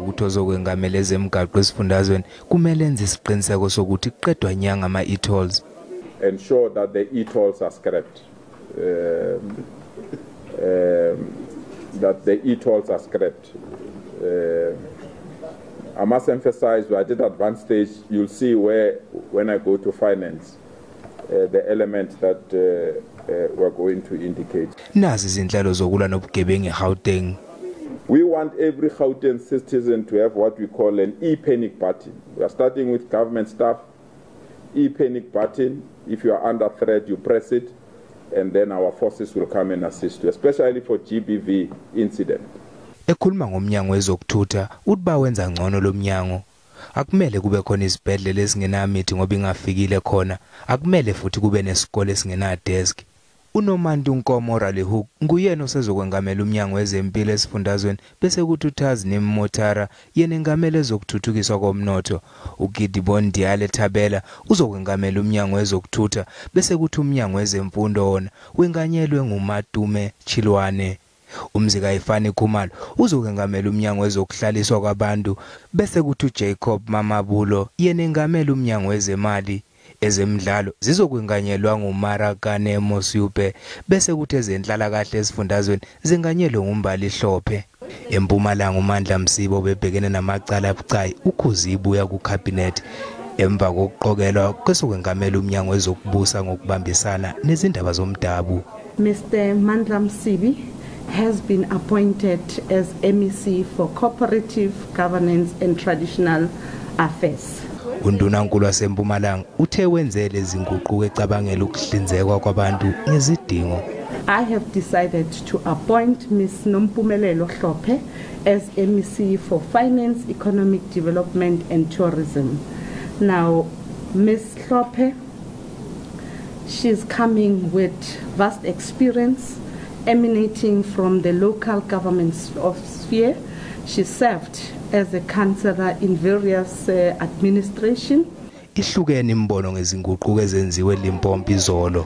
ukuthi ozokwengamela ezemigaqo esifundazweni kumele enze isiqiniseko sokuthi kuqedwa nyanga ama-e-tolls. Ensure that the e-tolls are scrapped. That the e-tolls are scrapped. I must emphasize, I did advanced stage, you'll see where, when I go to finance, the element that we're going to indicate. Nazi izinhlelo zokulwa nobugebengu eGauteng. We want every Gauteng citizen to have what we call an e-panic button. We are starting with government staff. E-panic button, if you are under threat, you press it, and then our forces will come and assist you, especially for GBV incident. Ekhuluma ngomnyango wezokuthutha, uthi bawenza ngcono lo mnyango. Akumele kube khona isibhedlela esingenamithi ngoba ingafikile khona, akumele futhi kube nesikole esingenadesk. UNomantu Nkomo Ralehoko nguyena osezokwengamela umnyango wezempilo esifundazweni, bese kuthi uTasneem Motara yena engamele ezokuthuthukiswa komnotho. UKedibone Diale-Tlabela uzokwengamela umnyango wezokuthutha, bese kuthi umnyango wezemfundo wona wenganyelwe nguMatome Chiloane. UMzikayifani Khumalo uzokwengamela umnyango wezokuhlaliswa kwabantu, bese kuthi uJacob Mamabolo yena engamela umnyango wezemali. Ezemidlalo zizokwenganyelwa nguMarakane Mosupyoe, bese kuthi ezenhlalakahle esifundazweni zenganyelwe nguMbali Hlophe. EMpumalanga uMandla Msibo bebhekene namacala abucayi ukhuzi ibuya kucabinet emva kokuqokelwa kwesokwengamela umnyango wezokubusa ngokubambisana nezindaba zomdabu. Mr. Mandla Msibi has been appointed as MEC for Cooperative Governance and Traditional Affairs. Undunankulu waseMpumalanga uthe wenzele izinguquko ecabangela ukuhlinzekwa kwabantu ngezidingo. I have decided to appoint Ms. Nompumelelo Hlophe as MEC for Finance, Economic Development and Tourism. Now, Ms. Hlophe, she's coming with vast experience emanating from the local government of sphere. She served as a councillor in various administration. Ihlukene imbono ngezinguquko ezenziwe eLimpopo izolo.